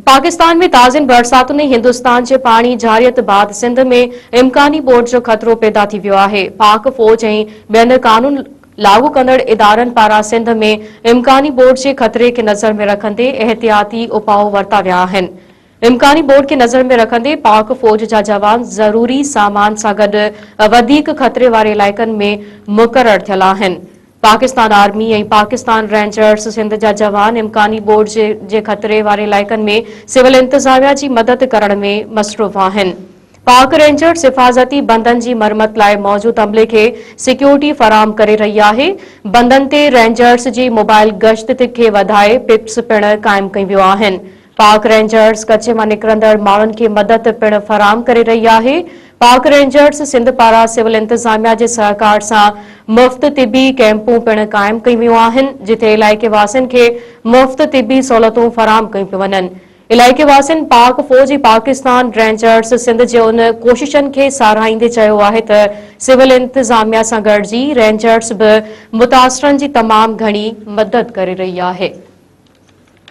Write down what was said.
پاڪستان ۾ تازين برساتن ۽ هندستان جي پاڻي جارحيت بعد سنڌ ۾ امڪاني ٻوڏ جو خطرو پيدا ٿي ويو آهي. پاڪ فوج ۽ ٻين قانون لاڳو ڪندڙ ادارن پاران سنڌ ۾ امڪاني ٻوڏ جي خطري کي نظر ۾ رکندي احتياطي اپاء ورتا ويا آهن. امڪاني ٻوڏ کي نظر ۾ رکندي پاڪ فوج جا جوان ضروري سامان سان گڏ وڌيڪ خطري واري علائقن ۾ مقرر ٿيل آهن. پاڪستان آرمي ۽ پاڪستان رينجرز سنڌ جا جوان امڪاني ٻوڏ جي خطري واري علائقن ۾ سول انتظاميا جي مدد ڪرڻ ۾ مصروف آهن. پاڪ رينجرز حفاظتي بندن جي مرمت لاء موجود عملي کي سيڪيورٽي فراهم ڪري رهي آهي. بندن تي رينجرز جي موبائل گشت کي وڌائي پپس پڻ قائم ڪيون ويون آهن. پاڪ رينجرز ڪچي مان نڪرندڙ ماڻهن کي مدد پڻ فراهم ڪري رهي آهي. پاڪ رينجرز سنڌ پاران سول انتظاميا جي سهڪار سان مفت طبي ڪئمپون پڻ قائم ڪيون ويون آهن، جتي علائقي واسين کي مفت طبي سهولتون فراهم ڪيون پيون وڃن. علائقي واسين پاڪ فوج ۽ پاڪستان رينجرز سنڌ جي ان ڪوششن کي ساراهيندي چيو آهي ته سول انتظاميا سان گڏجي رينجرز به متاثرن جي تمام گهڻي مدد ڪري رهي آهي.